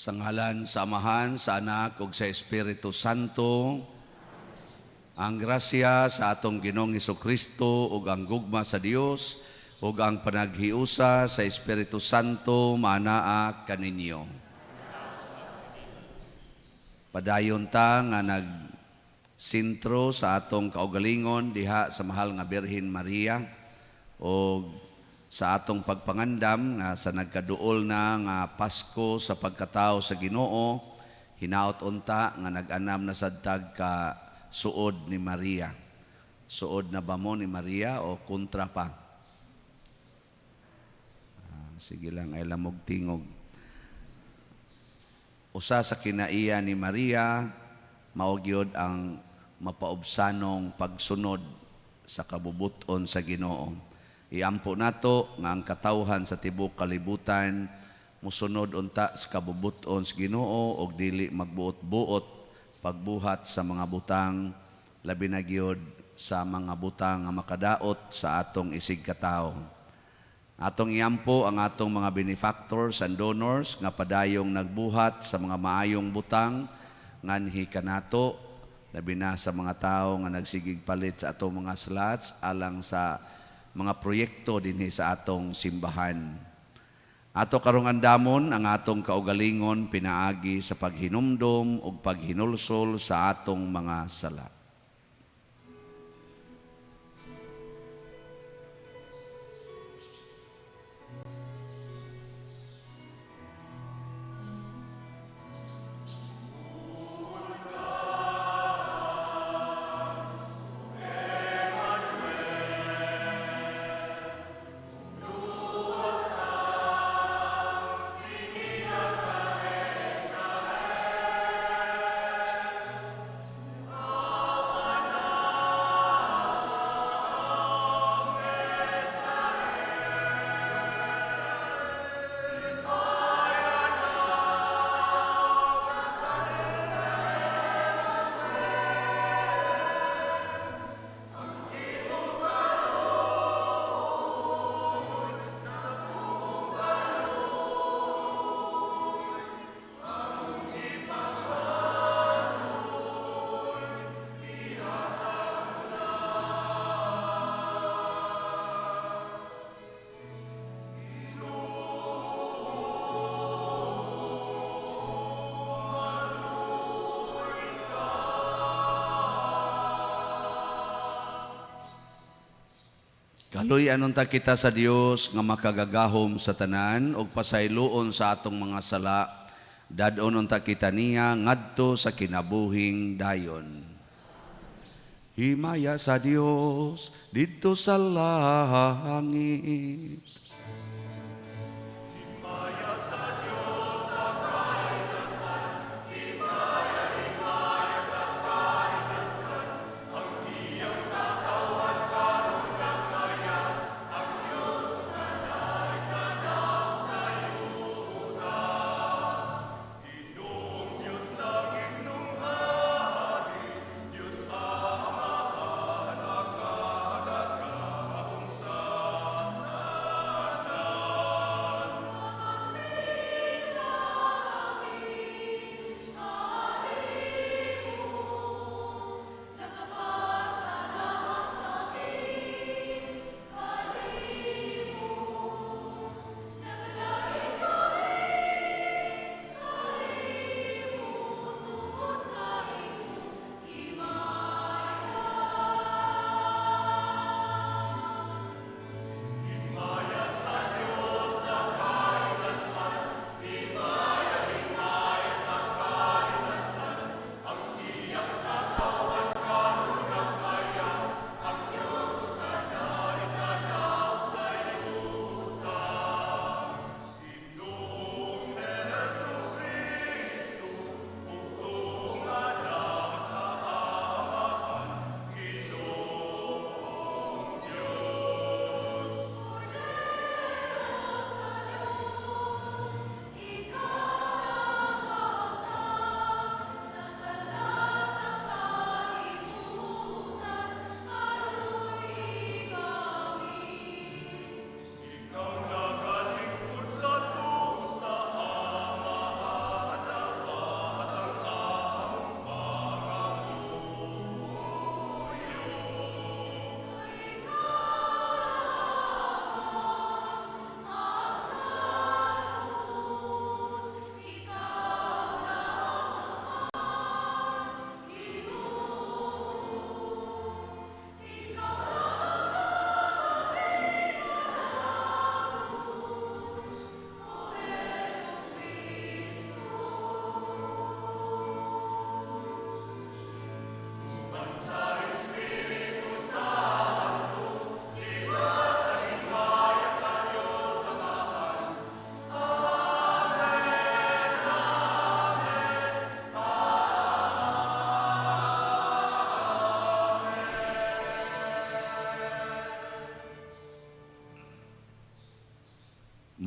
Sa ngalan sa Amahan, sa Anak ug sa Espiritu Santo, ang grasya sa atong Ginoong Kristo ug ang gugma sa Dios ug ang panaghiusa sa Espiritu Santo maanaa kaninyo. Padayon ta nga nagsintro sa atong kaugalingon diha sa mahal nga Birhen Maria ug sa atong pagpangandam nga sa nagkaduol na nga Pasko sa pagkatao sa Ginoo, hinaot unta nga nag-anam na sad tag ka suod ni Maria. Suod na ba mo ni Maria o kontra pa? Sige lang, ay lamog tingog. Usa sa kinaiya ni Maria, mao gyud ang mapaubsanong pagsunod sa kabubuton sa Ginoo. Iampo nato nga ang katawhan sa tibuok kalibutan musunod unta sa kabubuton sa Ginoo og dili magbuot-buot pagbuhat sa mga butang, labi na gyud sa mga butang nga makadaot sa atong isig katawo. Atong iampo ang atong mga benefactors and donors nga padayong nagbuhat sa mga maayong butang nganhi kanato, labi na sa mga tawo nga nagsigig palit sa atong mga slots alang sa mga proyekto dinhi sa atong simbahan. Ato karong andamon ang atong kaugalingon pinaagi sa paghinumdom ug paghinulsol sa atong mga sala. Kaluy-an unta kita sa Dios nga makagagahom sa tanan ug pasayloon sa atong mga sala. Dad-on unta kita niya ngadto sa kinabuhing dayon. Himaya sa Dios didto sa langit. Himaya sa Dios sa kaitasan, himaya, himaya sa kaitasan, ang iyang katawhan karon nagaya, ang Dios nagkadaog sa yuta. Ginoong Dios langit nung hari, Dios Amahan, nakagagahom sa tanan.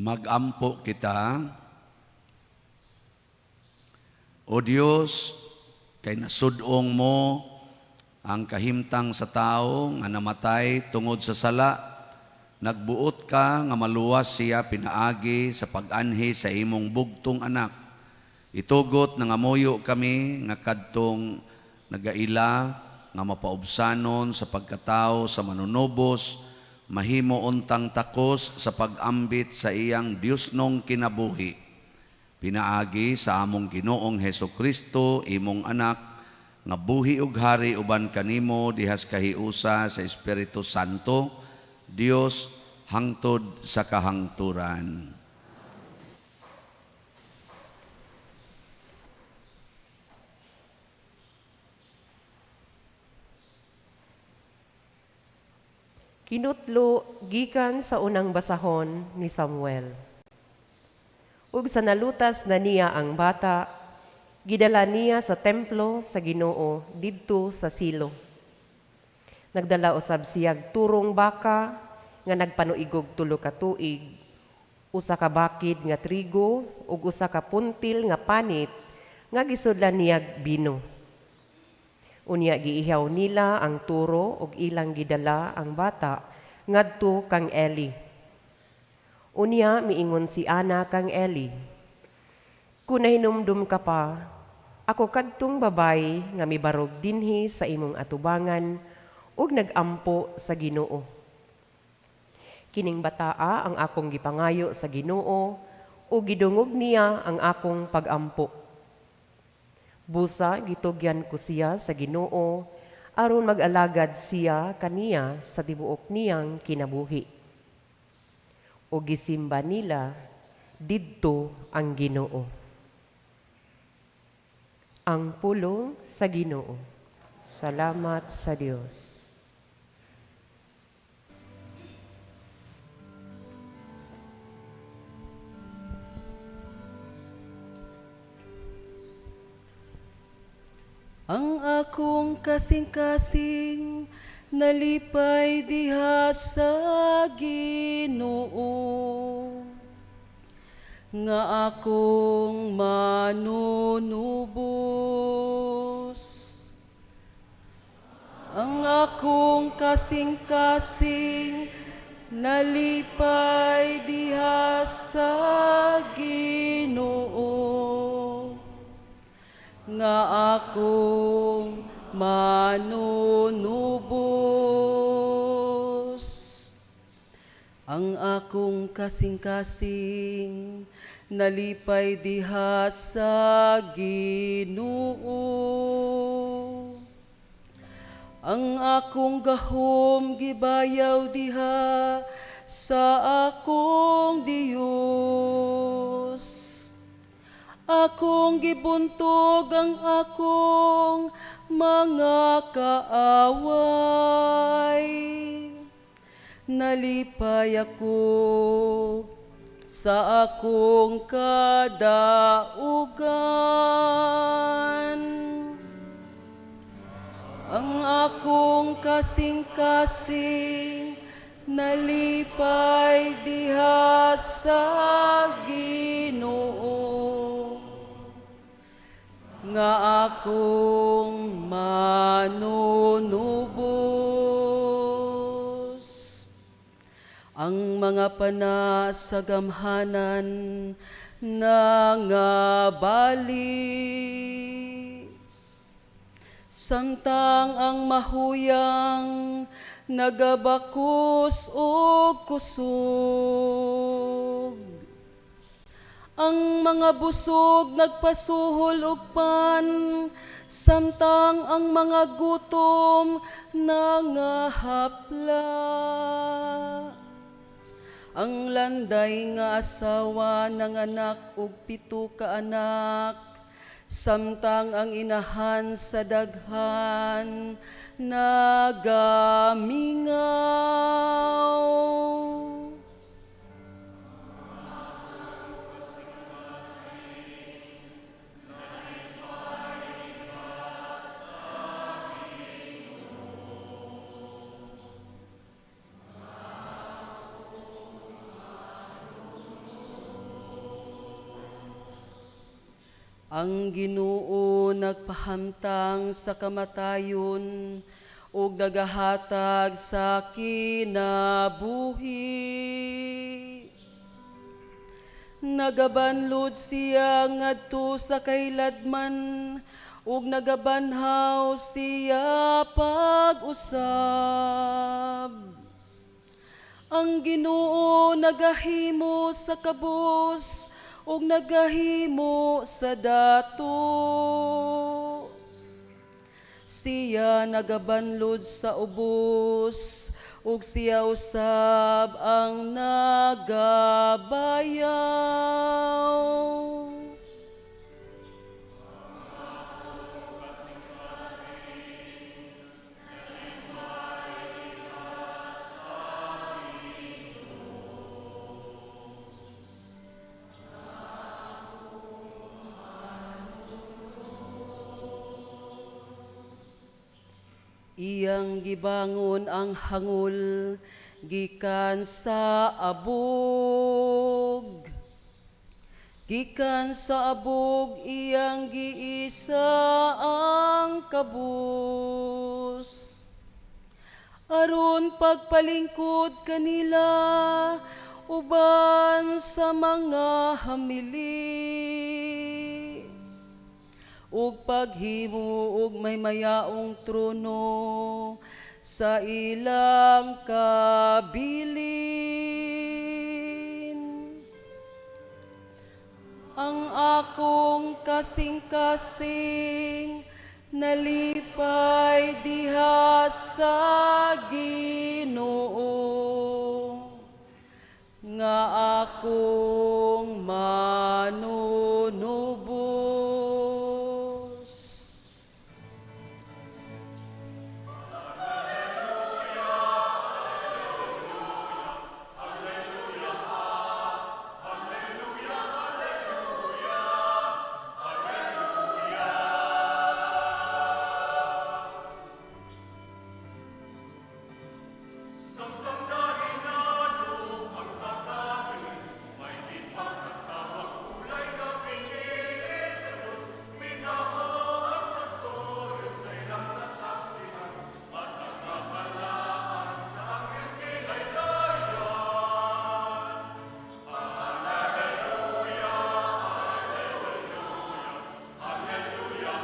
Magampo kita. O Dios, kay nasudong mo ang kahimtang sa tao nga namatay tungod sa sala, nagbuot ka nga maluwas siya pinaagi sa pag-anhi sa imong bugtong anak. Itugot nangamuyo kami nga kadtong nagaila nga mapaubsanon sa pagkatao sa manunubos, mahimo untang takos sa pag-ambit sa iyang Diosnong kinabuhi. Pinaagi sa among Ginoong Heso Kristo, imong anak, nga buhi ug hari uban kanimo dihas kahiusa sa Espiritu Santo, Dios hangtod sa kahangturan. Kinutlo gikan sa unang basahon ni Samuel. Ug sa nalutas na niya ang bata, gidala niya sa templo sa Ginoo didto sa Silo. Nagdala usab siyag turong baka nga nagpanuigog 3 ka tuig, usa ka bakid nga trigo ug usa ka puntil nga panit nga gisudlan niyag bino. Unya giihaw nila ang turo ug ilang gidala ang bata ngadto kang Eli. Unya miingon si Ana kang Eli, "Kun nahinumdum ka pa, ako kadtong babay nga mibarog dinhi sa imong atubangan ug nagampo sa Ginoo. Kining bataa ang akong gipangayo sa Ginoo ug gidungog niya ang akong pagampo. Busa gitugyan ko siya sa Ginoo aron mag-alagad siya kaniya sa tibuok niyang kinabuhi." O gisimba nila didto ang Ginoo. Ang pulong sa Ginoo. Salamat sa Dios. Ang akong kasing-kasing nalipay diha sa Ginoo, nga akong manunubos. Ang akong kasing-kasing nalipay diha sa Ginoo, nga akong manunubos. Ang akong kasing-kasing nalipay diha sa Ginoo. Ang akong gahom gibayaw diha sa akong Dios. Akong gibuntog ang akong mga kaaway. Nalipay ako sa akong kadaugan. Ang akong kasing-kasing nalipay diha sa Ginoo, nga akong manunubos. Ang mga pana sa gamhanan nangabali, samtang ang mahuyang nagabakos og kusog. Ang mga busog nagpasuhol og pan, samtang ang mga gutom nangahapla. Ang landay nga asawa nanganak og 7 ka anak, samtang ang inahan sa daghan nagamingaw. Ang Ginoo nagpahamtang sa kamatayon ug nagahatag sa kinabuhi. Nagabanlod siya ngadto sa kailadman ug nagabanhaw siya pag-usab. Ang Ginoo nagahimo sa kabus ug nagahimo sa dato. Siya nagabanlod sa ubos ug siya usab ang nagabayaw. Iyang gibangon ang hangol gikan sa abog. Gikan sa abog iyang giisa ang kabus. Aron pagpalingkod kanila uban sa mga hamili ug paghimo og may mayaong trono sa ilang kabilin. Ang akong kasing-kasing nalipay diha sa Ginoo nga akong manunubos. Samtang nahinalo ang tatabilin, may di pagkatawag kulay na pinili sa Diyos. Minaho ang pastores sa ilang nasaksihan at ang kabalaan sa anghel kilaylayan. Hallelujah, Hallelujah,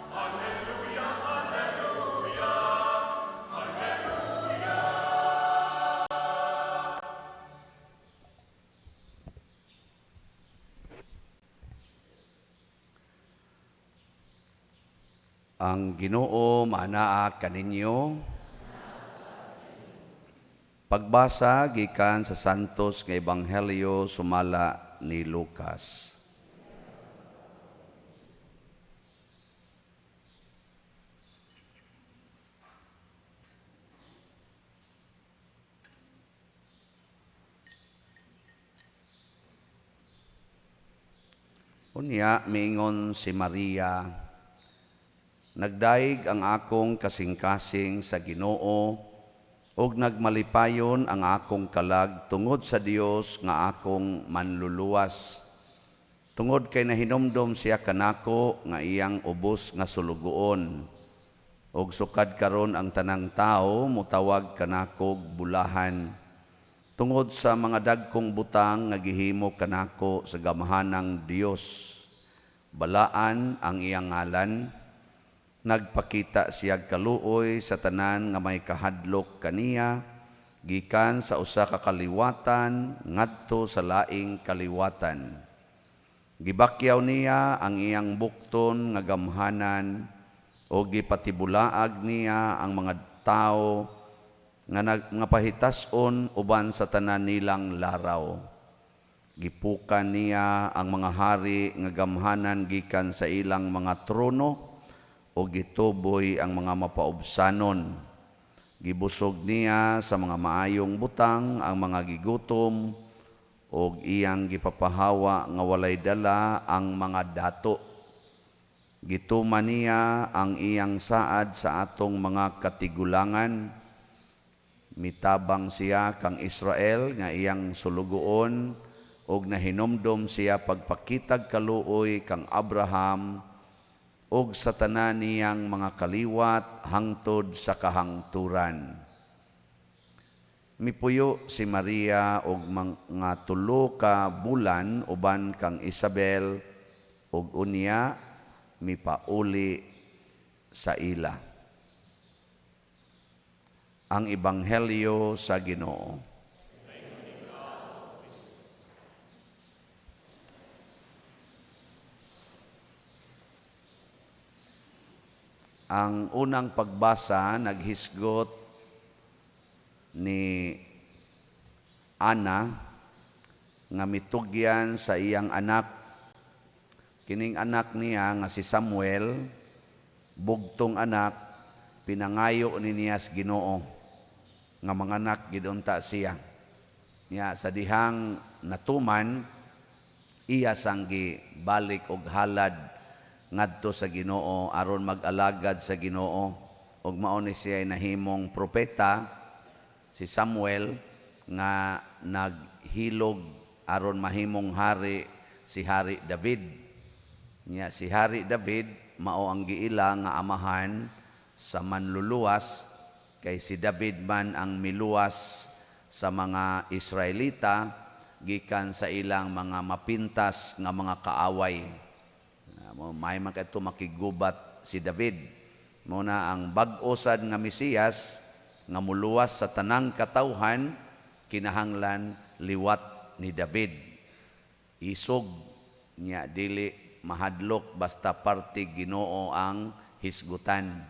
Hallelujah, Hallelujah, Hallelujah. Ang Ginoo maanaa kaninyo. Pagbasa gikan sa Santos nga Ebanghelyo sumala ni Lucas. Unya miingon si Maria, nagdaig ang akong kasing-kasing sa Ginoo ug nagmalipayon ang akong kalag tungod sa Dios nga akong manluluwas. Tungod kay nahinumdom siya kanako nga iyang ubos nga sulugoon. Ug sukad karon ang tanang tawo motawag kanakog bulahan. Tungod sa mga dagkong butang nga gihimo kanako sa gamhanang Dios. Balaan ang iyang ngalan. Nagpakita siya kaluoy sa tanan nga may kahadlok kaniya gikan sa usa ka kaliwatan ngadto sa laing kaliwatan. Gibakyaw niya ang iyang bukton nga gamhanan o gipatibulaag niya ang mga tawo nga, nga pahitas-on uban sa tanan nilang laraw. Gipukan niya ang mga hari nga gamhanan gikan sa ilang mga trono o gituboy ang mga mapaubsanon. Gibusog niya sa mga maayong butang ang mga gigutom og iyang gipapahawa nga walay dala ang mga dato. Gituman niya ang iyang saad sa atong mga katigulangan. Mitabang siya kang Israel nga iyang sulugoon Ug nahinomdom siya pagpakitag kaluoy kang Abraham ug sa tanan niyang mga kaliwat hangtod sa kahangturan. Mipuyo si Maria og mga 3 ka bulan uban kang Isabel ug unya mipauli sa ila. Ang Ebanghelyo sa Ginoo. Ang unang pagbasa naghisgot ni Ana nga mitugyan sa iyang anak. Kining anak niya nga si Samuel, bugtong anak, pinangayo ni niya sa Ginoo nga manganak gid unta siya. Niya sa dihang natuman, iya sang gibalik og halad ngadto sa Ginoo aron mag-alagad sa Ginoo, ug mao ni siya nahimong propeta si Samuel nga naghilog aron mahimong hari si Hari David. Nya si Hari David mao ang giila nga amahan sa manluluwas, kay si David man ang miluwas sa mga Israelita gikan sa ilang mga mapintas nga mga kaaway. May man kadto makigubat si David. Mao na ang bag-o sad nga Mesiyas nga muluwas sa tanang katawhan kinahanglan liwat ni David. Isog niya dili mahadlok basta parte Ginoo ang hisgutan.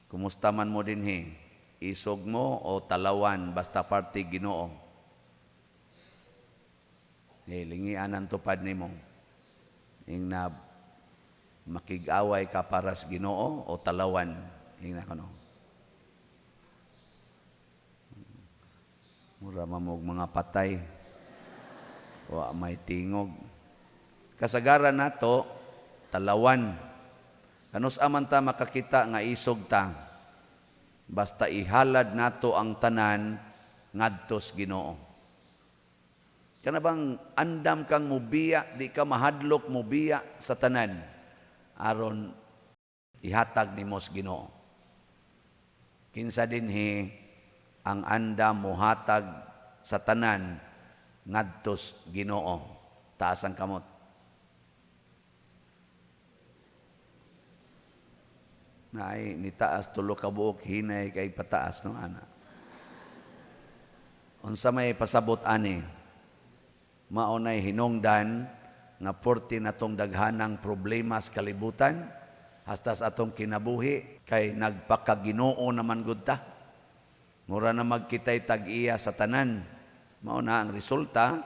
Kumusta man mo dinhi? Isog mo o talawan basta parte Ginoo? Lingian ang tupad nimo. Ing na makig-away ka para sa Ginoo o talawan. Ing na kuno. Mura mamog mga patay. Wa may tingog. Kasagaran nato talawan. Kanus aman ta makakita nga isog ta. Basta ihalad nato ang tanan ngadtos Ginoo. Kana bang andam kang mubiya, di ka mahadlok mubiya sa tanan aron ihatag nimo sa Ginoo. Kinsa dinhi ang andam mohatag sa tanan ngadtos Ginoo? Taas ang kamot. Naay nitaas tulo ka buok hinay kay pataas no ana. Unsa may pasabot ani? Mao nay hinungdan nga porti natong daghanang problema sa kalibutan hasta sa atong kinabuhi kay nagpakaginoo naman gud ta. Mura na magkitay tag-iya sa tanan. Mao na ang resulta,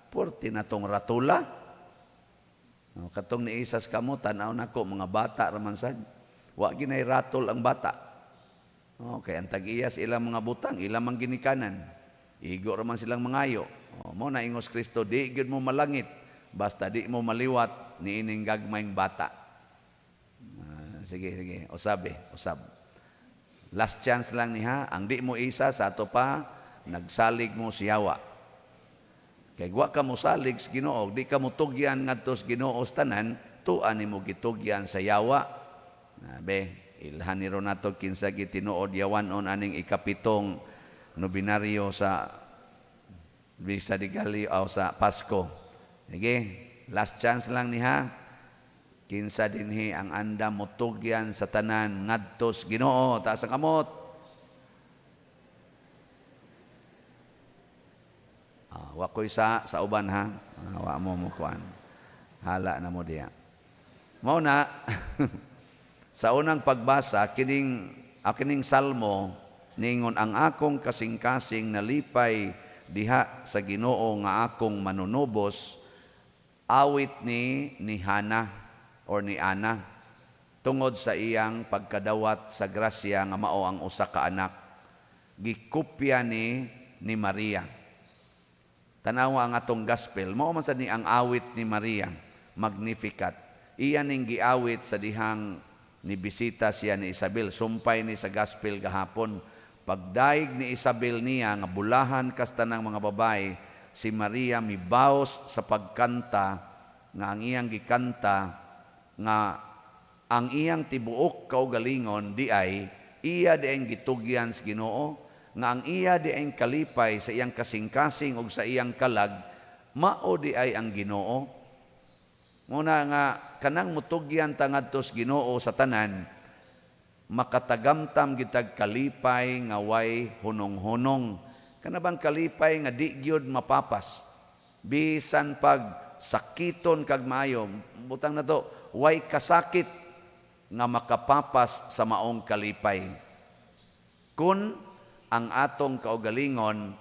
porti natong ratula. No, katong niisas kamo tan-aw nako mga bata ra man sad. Wa ginay ratol ang bata. No, kay ang tag-iya sa ilang mga butang, ilang mang ginikanan. Igo ra man silang mangayo. O, mo na ingos Kristo, di gyud mo malangit basta di mo maliwat niining gagmayng bata. Sige, sige, usab usab. Last chance lang niha, ang di mo isa sa ato pa nagsalig mo siyawa. Kay wa ka mosalig sa Ginoo, di ka motugyan ngadto sa Ginoo sa tanan, tuan nimo gitugyan sa yawa. Be, ilhan ni nato kinsa gitinuod yawanon aning ikapitong nobinaryo sa Bisa di Gali o sa Pasko. Sige, last chance lang niha. Kinsa dinhi ang andam motugyan sa tanan ngadtos Ginoo, taas ang kamot. Wa koy sa uban ha. Wa mo mo kuan. Hala na mo diya. Mao na sa unang pagbasa kining salmo ningon ang akong kasing-kasing nalipay diha sa Ginoo nga akong manunubos, awit ni Hana or ni Ana tungod sa iyang pagkadawat sa grasya nga mao ang usa ka anak. Gikopya ni Maria. Tanawa ang atong gospel, mao man sad ni ang awit ni Maria, Magnificat. Iya ning giawit sa dihang ni bisita siya ni Isabel, sumpay ni sa gospel gahapon. Pagdaig ni Isabel niya nga bulahan kasta ng mga babae, Si Maria mibaos sa pagkanta nga ang iyang gikanta nga ang iyang tibuok kaugalingon di ay iya di ang gitugyan sa Ginoo, nga ang iya di ang kalipay sa iyang kasing-kasing ug sa iyang kalag mao di ay ang Ginoo. Muna nga kanang mutugyan ta ngadto sa Ginoo sa tanan, makatagamtam gitag kalipay nga way hunong-hunong. Kana bang kalipay nga di gyud mapapas bisan pag sakiton kag maayo, butang na to, way kasakit nga makapapas sa maong kalipay. Kun ang atong kaugalingon,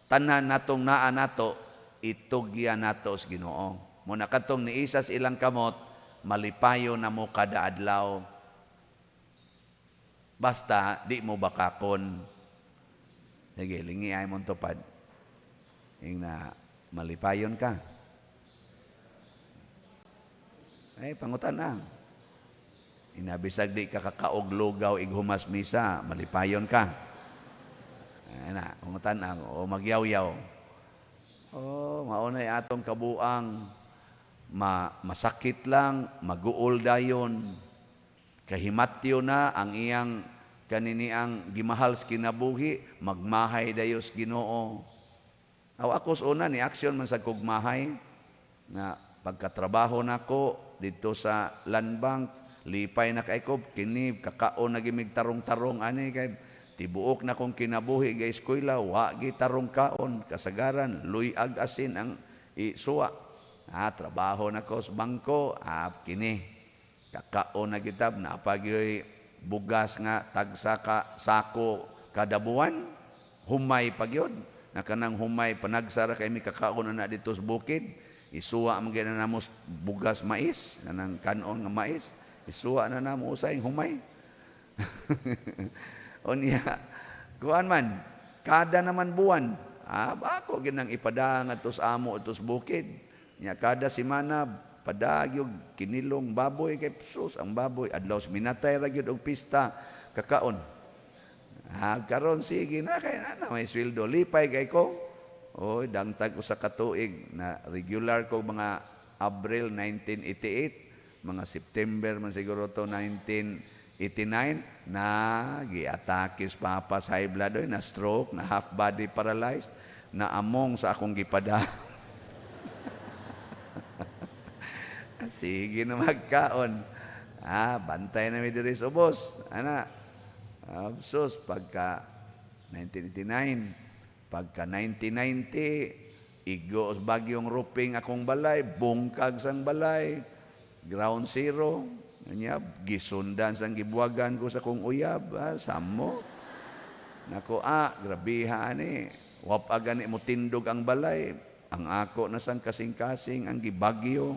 tanan natong naa nato, itugyan nato sa Ginoo. Muna katong niisa sa ilang kamot, malipayo na mo kada adlaw. Basta di mo bakakon. Sige, lingi ay mong tupad. Ing na malipayon ka. Ay, pangutan na. Inabisag di ka kakaog lugaw ighumas misa, malipayon ka. Ay na, pangutan na, o magyaw-yaw. Oh, maunay atong kabuang, masakit lang, maguol dayon. Kahimatyo na ang iyang kaniniang gimahal sa kinabuhi, magmahay dayo sa Ginoo. Aw ako sa una ni aksyon man sa kugmahay nga pagkatrabaho nako didto sa Land Bank, lipay na kay ko kini kakaon na gimig tarong-tarong ani kay tibuok na kong kinabuhi ga eskwela wa gi tarong kaon, kasagaran luyag asin ang isuwa. Trabaho nako sa bangko, kini kakaon na gitab napagyoy bugas nga tagsa ka sako kada buwan, humay pagyod na kanang humay panagsara kay mi kakaon na dito sa bukid, isuwa man gyud na namo bugas mais, kanang kanon nga mais, isuwa na namo usay humay. Unya kuan man kada naman buwan, ako ginang ipadang adto sa amo adto sa bukid. Nya kada semana padagyog kinilong baboy kay sus ang baboy adlaw sa minatay ra gyud og pista kakaon. Karon sige na kay na may sweldo, lipay kay ko. Oy, dangtag usa ka tuig na regular ko mga Abril 1988, mga September man siguro to 1989 na giatake sa papa sa high blood, oy, na stroke, na half body paralyzed, na among sa akong gipada. Sige na magkaon. Bantay na mi diri sa ubos. Ana. Sus, pagka 1989, pagka 1990, igo sa bagyong ruping akong balay, bungkag sang balay, ground zero. Anya, gisundan sang gibuwagan ko sa kong uyab, samo. Nako, grabiha ani. Wap gani mo tindog ang balay. Ang ako na sang kasing-kasing, ang gibagyo.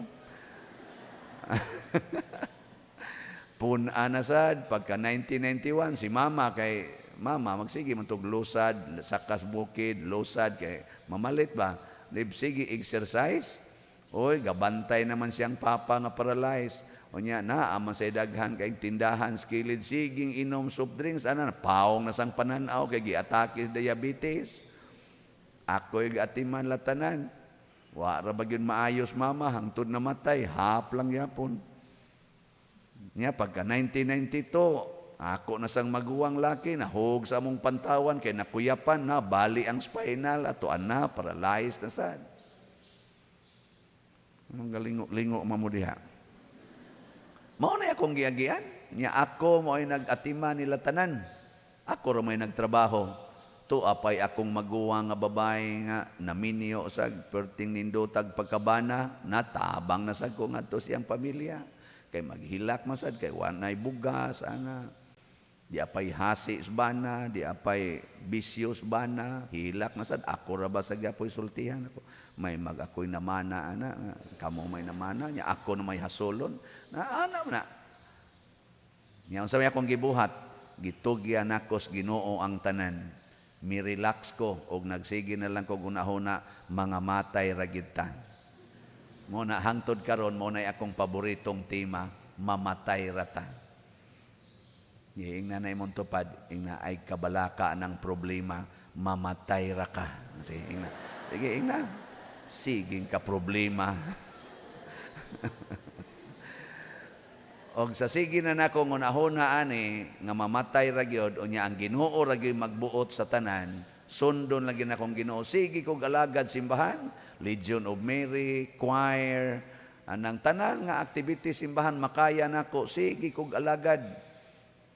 Pun-a na sad, pagka 1991, si mama kay mama, magsige man tog lusad, sakas bukid, lusad, kay mamalit ba? Lib, sige, exercise. Oy, gabantay naman siyang papa nga paralyzed. Unya, na, aman sa daghan kay tindahan, skilid, siging inom soft drinks, ana, paong na sang pananaw, kay giatake sa diabetes. Ako'y gaatiman latanan. Wa ra ba gyud maayos mama, hangtod namatay, hap lang yapon. Nya pagka 1992, ako na sang maguwang laki, nahug sa among pantawan, kay nakuyapan na, bali ang spinal, ato ana, paralyzed na sad. Anong galingo-lingo mamo diha? Mao na akong giagian. Nya ako mo ay nag-atima nila tanan. Ako ra may nagtrabaho. To apay akong maguwang nga babae nga naminyo sa perting nindotag pagkabana, natabang na sad ko ngadto siyang pamilya. Kay maghilak man sad kay wanay bugas ana. Di apay hasi bana, di apay bisyo bana, hilak man sad ako ra ba sa gyapoy sultihan ako. May mag ako'y namana ana, kamo may namana nya ako na may hasolon. Na ana na. Nya unsa may akong gibuhat, gitugyan nako sa Ginoo ang tanan. Mi-relax ko og nagsige na lang kog unahuna mga matay ra gid ta. Mo na hangtod karon mo na akong paboritong tema, mamatay ra ta. Ingna na imong tupad, ingna ay kabalaka ng problema, mamatay ra ka. Sige, ingna. Sige, ingna. Siging ka problema. Og sa sige na nako ngunahuna ani nga mamatay ra gyud, unya ang Ginoo ra gyud magbuot sa tanan, sundon lagi na akong Ginoo. Sige kog alagad simbahan, Legion of Mary, choir, anang tanan nga activity simbahan makaya nako, sige kog alagad.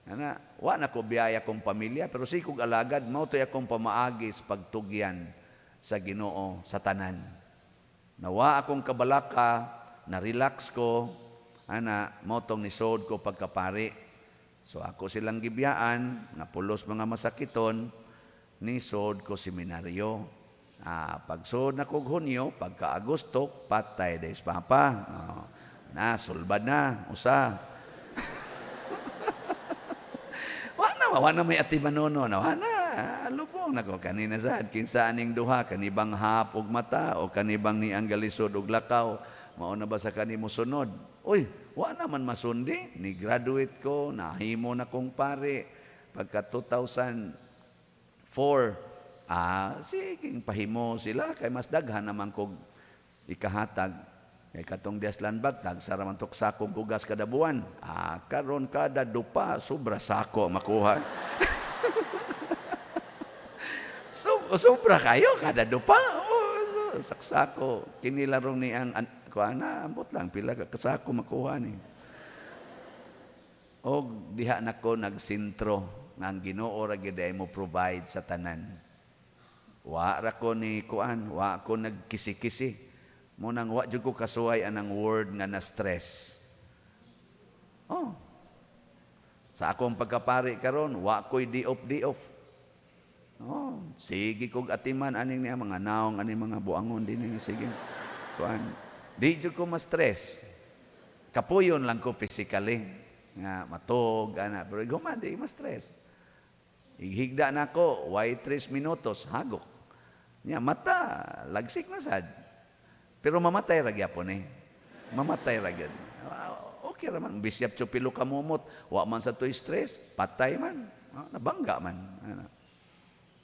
Ana, wa na ko biyaya kong pamilya, pero sige kog alagad, mao to'y akong pamaagi sa pagtugyan sa Ginoo sa tanan. Nawa akong kabalaka, na relax ko, ana, mao tong nisod ko pagkapari. So ako silang gibiyaan, nga pulos mga masakiton, nisod ko seminaryo. Pagsod na kog Hunyo, pagka Agosto, patay des papa. Oh, na, sulbad na, usa. Wa na, wa na may atimanono na, wa na, lubong na ko. Kanina sad, kinsa aning duha, kanibang hap og mata, o kanibang ni ang galisod og lakaw, mao na ba sa kanimo sunod? Uy, wa naman masundi. Ni graduate ko, nahimo na kong pare. Pagka 2004, sige, pahimo sila, kay mas daghan naman kog ikahatag. Kay katong Diaslan Bagtag, sa raman tok sakong bugas kada buwan. Karon kada dupa, sobra sako makuha. So, sobra kayo, kada dupa. Oh, so, saksako. Kinilarong ni ang, kuha na, ambot lang, pila ka kasako makuha ni. Og diha nako nagsintro nga ang Ginoo ra gyud ay mo provide sa tanan. Wa ra ko ni kuan, wa ko nagkisi-kisi. Mo nang wa jud ko kasuway anang word nga na stress. Oh. Sa akong pagkapari karon, wa ko'y di off di off. Oh, sige kog atiman aning niya mga naong aning mga buangon din sige. Kuan. Di jud ko ma-stress. Kapuyon lang ko physically nga matog ana, pero human di ma-stress. Ighigda nako, way 3 minutos hagok. Nya mata lagsik na sad. Pero mamatay ra gyapon eh. Mamatay ra gyud. Okay ra man bisyap pilo kamumot, wa man sa toy stress, patay man. Nabangga man. Ana.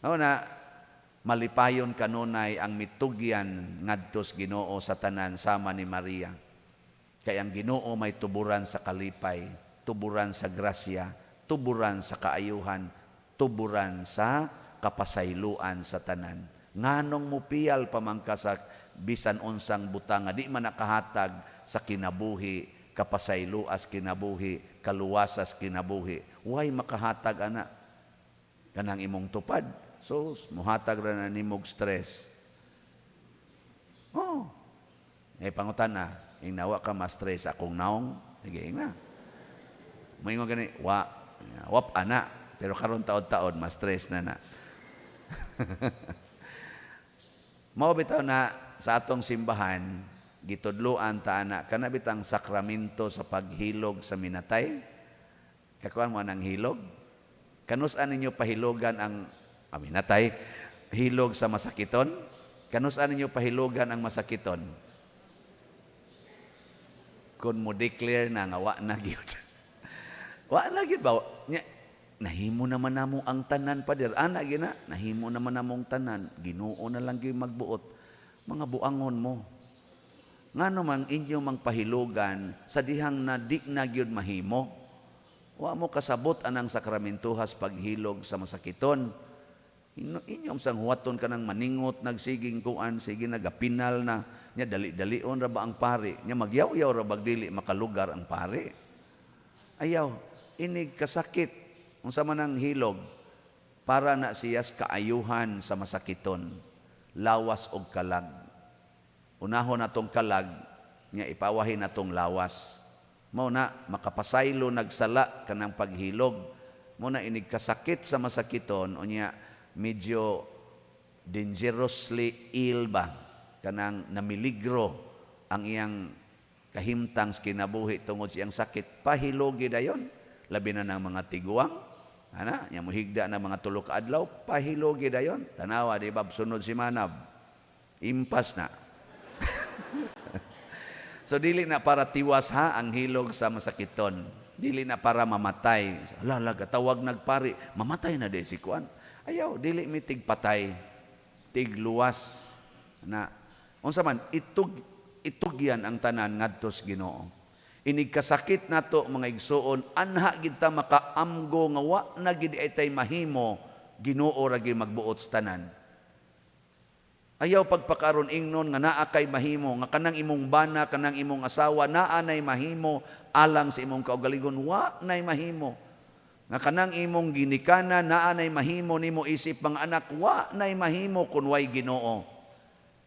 Mao na malipayon kanunay ang mitugyan ngadtos Ginoo sa tanan sama ni Maria. Kay ang Ginoo may tuburan sa kalipay, tuburan sa grasya, tuburan sa kaayuhan, tuburan sa kapasayloan sa tanan. Nganong mupiyal pamangka sa bisan unsang butang nga di man nakahatag sa kinabuhi, kapasayloas kinabuhi, kaluwasas kinabuhi. Way makahatag ana kanang imong tupad. So, muhatag ra na nimog stress. Oh. Pangutan na, ingnawa ka ma-stress akong naong. Sige, ingna. Moingon gani, wa, wap ana. Pero karon taod-taod, ma-stress na na. Mao bitaw na sa atong simbahan, gitudloan ta ana, kana bitang sakramento sa paghilog sa minatay. Kakuan mo anang hilog? Kanus-an ninyo pahilogan ang minatay, hilog sa masakiton? Kanus-an ninyo pahilogan ang masakiton? Kung mo declare na nga wa na gyud. Wa na gyud ba? Nya, nahimo naman namo ang tanan, pader. Ana gyud na, nahimo naman namong tanan. Ginoo na lang gyud magbuot. Mga buangon mo. Ngano man inyo mang pahilogan sa dihang na di na gyud mahimo. Wa mo kasabot anang sakramentuhas paghilog sa masakiton. Inyong sang huwaton ka ng maningot, nagsiging kuan, sige nagapinal na, nya dali-dalion ra ba ang pari, nya magyaw-yaw ra bag dili makalugar ang pari. Ayaw, inig kasakit, unsa man ang hilog, para na siyas kaayuhan sa masakiton, lawas og kalag. Unahon natong kalag, nya ipawahin natong lawas. Mao na makapasaylo nagsala kanang paghilog. Mao na inig kasakit sa masakiton, unya medyo dangerously ill ba, kanang namiligro ang iyang kahimtang sa kinabuhi tungod siyang sakit, pahilogi dayon. Labi na ng mga tiguang, ana, nya mohigda na mga tulo ka adlaw, pahilogi dayon. Tanawa di ba sunod si Manab, impas na. So dili na para tiwas ha ang hilog sa masakiton. Dili na para mamatay. Ala, tawag nagpari, mamatay na di si kuan. Ayaw, dili mi tigpatay. Tigluwas na unsa man itugyan ang tanan ngadto sa Ginoo. Inig kasakit nato, mga igsuon, anha gid ta makaamgo nga wa na gid ay tay mahimo, Ginoo ra gyud magbuot sa tanan. Ayaw pagpakaron ingnon nga naa kay mahimo, nga kanang imong bana, kanang imong asawa, naa nay mahimo alang sa imong kaugalingon, wa nay mahimo. Nga kanang imong ginikanan, naa nay mahimo nimo isip mga anak, wa nay mahimo kun way Ginoo.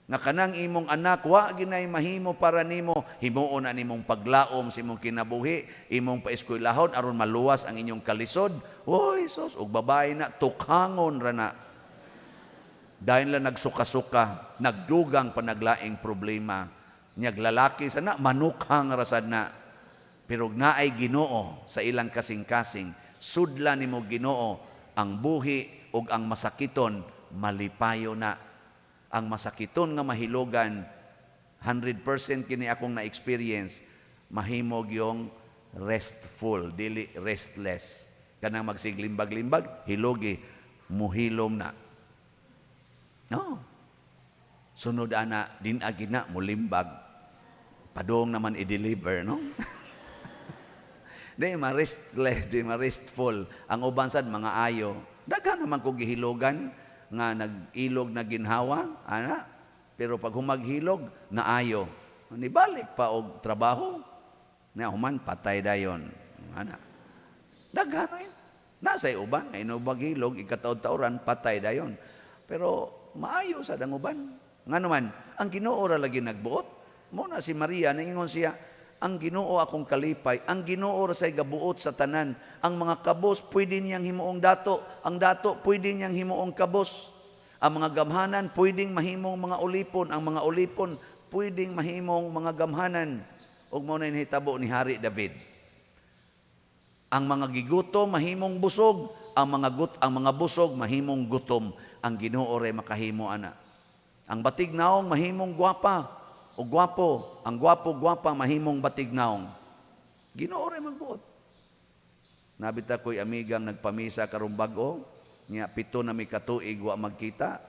Nga kanang imong anak, wa ginay mahimo para nimo, himuon na nimong paglaom sa imong kinabuhi, imong paeskwelahon aron maluwas ang inyong kalisod. Oy sus, og babae na tukhangon ra na. Dahil lang nagsuka-suka, nagdugang pa naglaing problema. Nyag lalaki sana, manukhang rasad na. Pero naay Ginoo sa ilang kasing-kasing, sudla nimo Ginoo ang buhi ug ang masakiton, malipayo na. Ang masakiton nga mahilogan, 100% kini akong na-experience, mahimog yung restful, dili restless. Kanang magsiglimbag-limbag, hilogi, muhilom na. No. Sunod ana, din agi na, mulimbag. Padong naman i-deliver, no? Di ma-restless, di ma-restful. Ang uban sad mga ayo. Daghan naman ko gihilogan nga nag-ilog na ginhawa, ana. Pero pag humaghilog, naayo. Nibalik pa og trabaho. Na human patay dayon. Ana. Daghan eh. Nasa uban, nga inubag hilog, ikataod-taoran, patay dayon. Pero maayo sa ang uban. Ngano man, ang Ginoo ra lagi nagbuot. Mo na si Maria, naingon siya, "Ang Ginoo akong kalipay, ang Ginoo ra say gabuot sa tanan. Ang mga kabos pwede niyang himuong dato, ang dato pwede niyang himuong kabos. Ang mga gamhanan pwedeng mahimong mga ulipon, ang mga ulipon pwedeng mahimong mga gamhanan." Ug mao na nahitabo ni Hari David. Ang mga gigutom mahimong busog, ang mga busog mahimong gutom. Ang Ginoo ray makahimo ana. Ang batig naong mahimong gwapa o gwapo, ang gwapo gwapa mahimong batig naong. Ginoo ray magbuot. Nabita ko'y amigang nagpamisa karong bag-o, nya 7 na mi katuig wa magkita.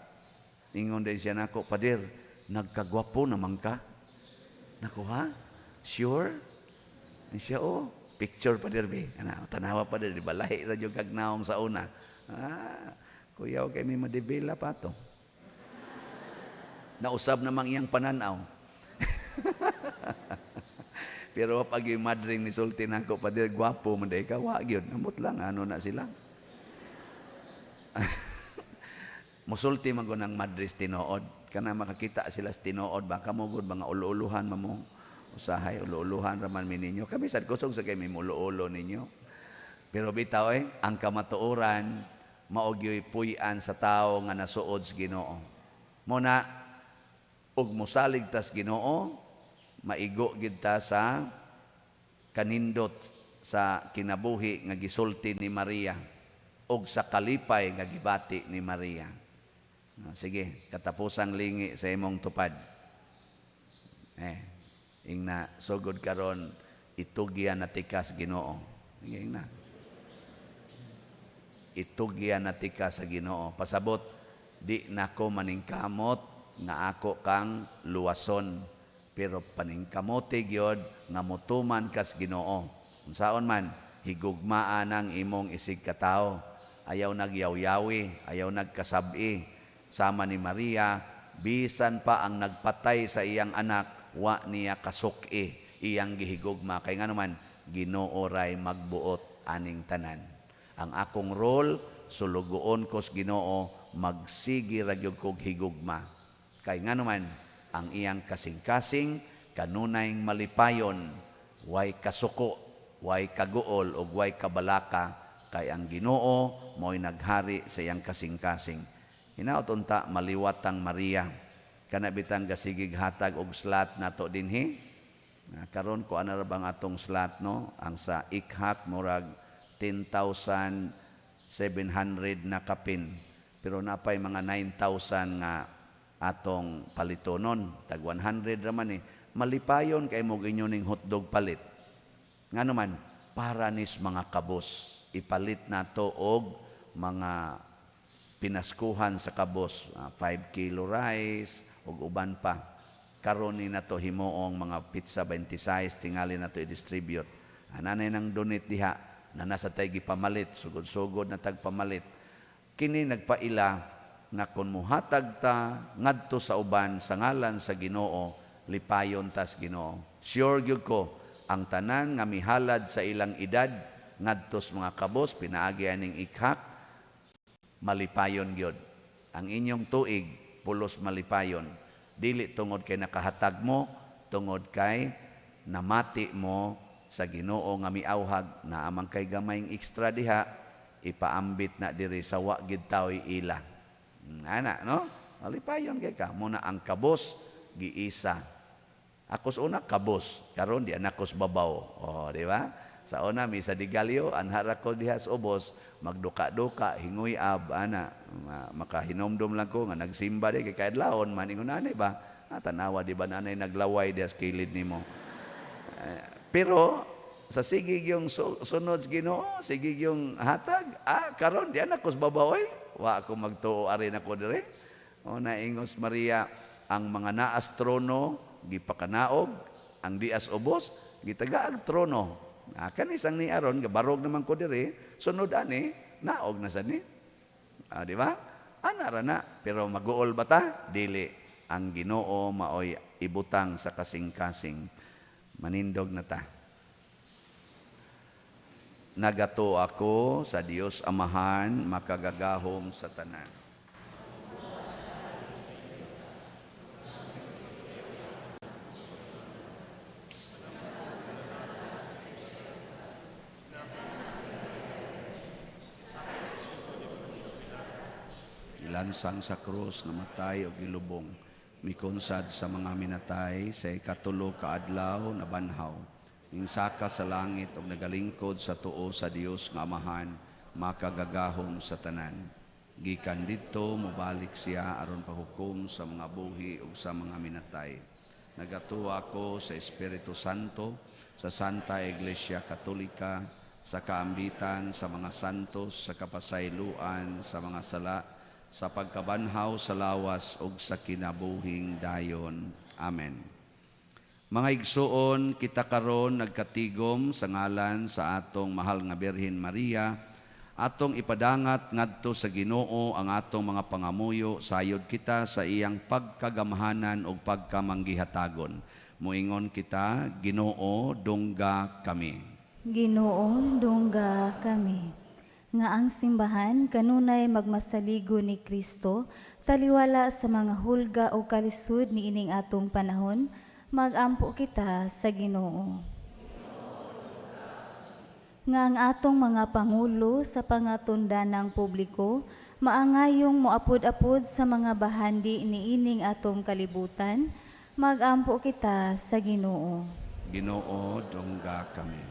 Ingon din siya nako, "Pader, nagkagwapo naman ka." Nako, "Ha? Sure?" Ni siya, "Oh, picture, pader be. Ana, tanawa, pader, di ba lahi ra jud kag naong sa una." Ah, kuyaw kay may madebela pa to. Nausab namang iyang pananaw. Pero pag yung madring ni sulti nako, "Pader, gwapo man day ka," wa gyud. Amot lang, ano na sila. Musulti man ko ng madres tinuod. Kana makakita sila sa tinuod, baka mo gud mga ulo-uluhan mamo. Usahay, ulo-uluhan raman mi ninyo. Kami sad kusog sa kay may mulo-ulo ninyo. Pero bitaw eh, ang kamatuoran, mao gyoy puy-an sa tao nga nasuod sa Ginoo. Mo na, ug mosalig tas Ginoo, maigo gid ta sa kanindot sa kinabuhi nga gisulti ni Maria ug sa kalipay nga gibati ni Maria. Ah, sige, katapusang lingi sa imong tupad. Eh, ingna, sugod karon itugyan na tika sa Ginoo. Sige, ingna. Itugyan na tika sa Ginoo. Pasabot, di nako maningkamot nga ako kang luwason. Pero paningkamote gyud nga motuman kas Ginoo. Unsaon man, higugmaa ang imong isig katawo. Ayaw nagyawyawi, ayaw nagkasabi. Sama ni Maria, bisan pa ang nagpatay sa iyang anak, wa niya kasuki iyang gihigugma. Kay nga naman, Ginoo ray magbuot aning tanan. Ang akong role, sulugoon ko sa Ginoo, magsigi ra gyud kog higugma. Kay nga naman, ang iyang kasing-kasing kanunay malipayon, way kasuko, way kaguol ug way kabalaka, kay ang Ginoo mo'y naghari sa iyang kasing-kasing. Hinaot unta maliwat ang Maria. Kana bitang gasigig hatag og slot nato dinhi. Na karon ko ana ra bang atong slot, no? Ang sa ikhak murag 10,700 na kapin. Pero napay mga 9,000 nga atong palitonon. Tag 100 ra man eh. Malipayon kay mo inyo ning hotdog palit. Ngano man, para nis mga kabos, ipalit nato og mga Pinaskuhan sa kabos, 5 kilo rice ug uban pa. Karon ni nato himuong mga pizza 26, tingali nato i-distribute. Ananay nang donate diha na nasa tay gipamalit, sugod-sugod na tagpamalit. Kini nagpaila nga kung muhatag ta ngadto sa uban sa ngalan sa Ginoo, lipayon tas Ginoo. Sure gyud ko ang tanan nga mihalad sa ilang edad ngadto sa mga kabos pinaagi aning ikhak, malipayon gyud. Ang inyong tuig pulos malipayon, dili tungod kay nakahatag mo, tungod kay namati mo sa Ginoo nga miawhag na amang kay gamayng extra diha, ipaambit na diri sa wa gid taoy ila. Ana, no? Malipayon kay ka. Muna ang kabos giisa. Ako sa una kabos, karon di anak ko babaw. Oh, di ba? Sa una mi sa Digalyo, anhara ko diha sa ubos, magduka-duka, hingoy ab ana, makahinomdom lang ko nga nagsimba di kay kaadlawon man ingon ani ba? Ah, tanawa di ba nanay naglaway diha sa kilid nimo. Pero sa sige yung sunod sa Ginoo, sige yung hatag, karon di anak ko sa babaw oy. Wa ako magtuo ari nako dire. O naingos Maria, ang mga naas trono gipakanaog, ang dias ubos gitagaag trono. Kani sang ni aron gabarog naman ko dire, sunod ani naog na sad ni. Di ba? Ana ra na, pero maguol ba ta? Dili. Ang Ginoo maoy ibutang sa kasing-kasing. Manindog na ta. Nagato ako sa Dios Amahan, makagagahom sa tanan. Ilansang sa krus, namatay o gilubong, mikonsad sa mga minatay, sa ikatulo ka adlaw nabanhaw, Insaka sa langit og nagalingkod sa tuo sa Dios nga Amahan, makagagahom sa tanan. Gikan didto mobalik siya aron paghukom sa mga buhi ug sa mga minatay. Nagatuo ako sa Espiritu Santo, sa Santa Iglesia Katolika, sa kaambitan sa mga santos, sa kapasayloan sa mga sala, sa pagkabanhaw sa lawas ug sa kinabuhing dayon. Amen. Mga igsuon, kita karon nagkatigom sa ngalan sa atong mahal nga Birhen Maria, atong ipadangat ngadto sa Ginoo ang atong mga pangamuyo, sayod kita sa iyang pagkagamhanan ug pagkamanggihatagon. Moingon kita, Ginoo, dungga kami. Ginoo, dungga kami. Nga ang simbahan kanunay magmasaligo ni Kristo, taliwala sa mga hulga o kalisod niining atong panahon, magampo kita sa Ginoo. Nga ang atong mga pangulo sa pangatundanang publiko, maangayong moapod-apod sa mga bahandi niining atong kalibutan, magampo kita sa Ginoo. Ginoo, dungga kami.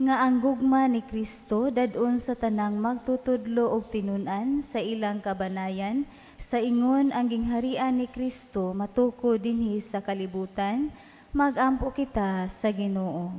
Nga ang gugma ni Kristo dadon sa tanang magtutudlo og tinun-an sa ilang kabanayan, sa ingon ang gingharian ni Kristo matuko dinhi sa kalibutan, magampo kita sa Ginoo.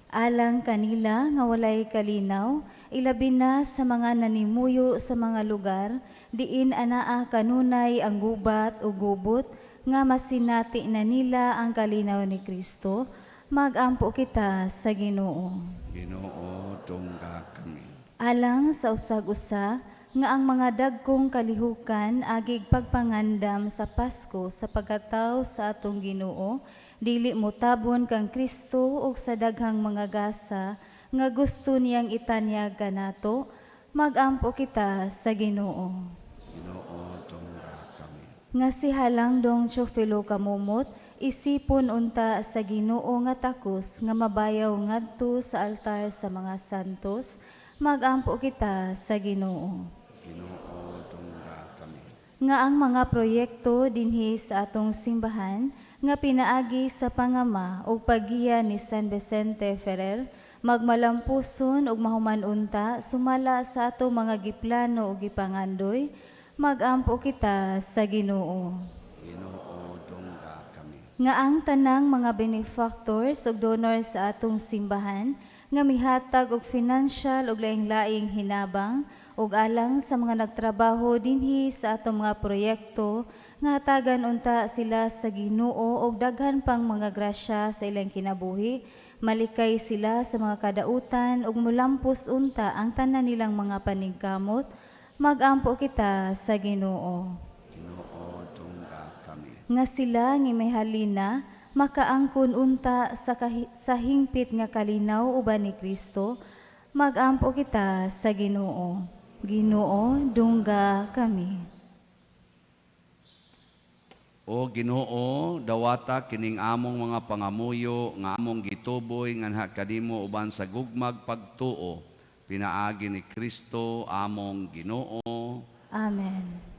Alang kanila nga walay kalinaw, ilabi na sa mga nanimuyo sa mga lugar, diin anaa kanunay ang gubat o gubot, nga masinati na nila ang kalinaw ni Kristo, magampo kita sa Ginoo. Ginoo, dungga kami. Alang sa usag-usa, nga ang mga dagkong kalihukan agig pagpangandam sa Pasko sa pagkataw sa atong Ginoo, dili motabon kang Kristo ug sa daghang mga gasa nga gusto niyang itanyag kanato, magampo kita sa Ginoo. Ginoo, dungga kami. Nga si Halangdong Teofilo Camomot, isipon unta sa Ginoo nga takos nga mabayaw ngadto sa altar sa mga santos, magampo kita sa Ginoo. Ginoo, dungga kami. Nga ang mga proyekto dinhi sa atong simbahan nga pinaagi sa pangama ug paggiya ni San Vicente Ferrer, magmalampuson ug mahuman unta sumala sa atong mga giplano ug gipangandoy, magampo kita sa Ginoo. Ginoo, dungga kami. Nga ang tanang mga benefactors ug donors sa atong simbahan nga mihatag og financial ug laing-laing hinabang ug alang sa mga nagtrabaho dinhi sa atong mga proyekto nga hatagan unta sila sa Ginoo og daghan pang mga grasya sa ilang kinabuhi, malikay sila sa mga kadautan ug mulampos unta ang tanan nilang mga paningkamot. Magampo kita sa Ginoo. Ginoo, tungga kami. Nga sila nga may halina makaangkon unta sa hingpit nga kalinaw uban ni Kristo. Magampo kita sa Ginoo. Ginoo, dungga kami. O Ginoo, dawata kining among mga pangamuyo nga among gituboy nganha kanimo uban sa gugmag pagtuo pinaagi ni Kristo among Ginoo. Amen.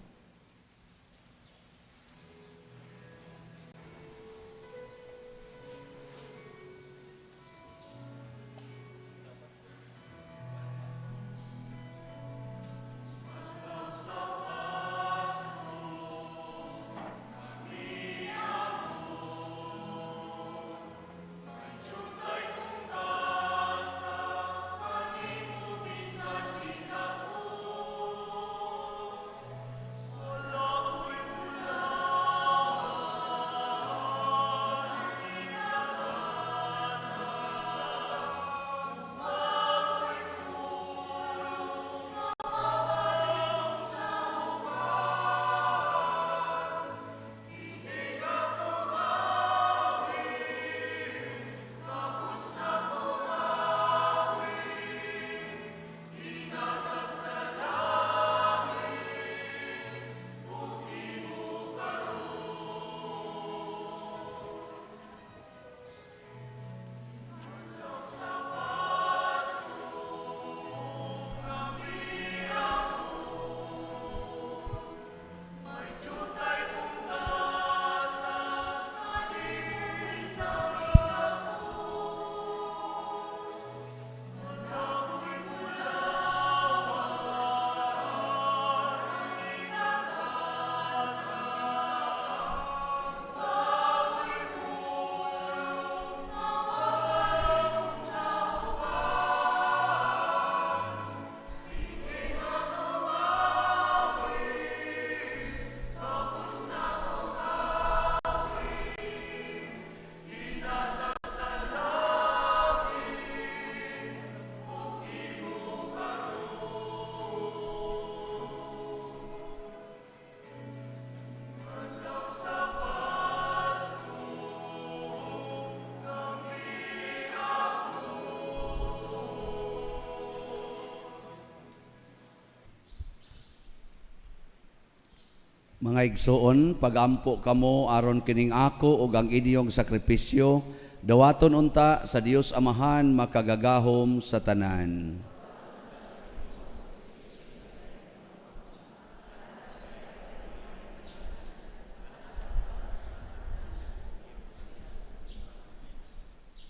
Mga igsoon, pagampo kamo aron kining ako ug ang inyong sakripisyo, dawaton unta sa Dios Amahan makagagahom sa tanan.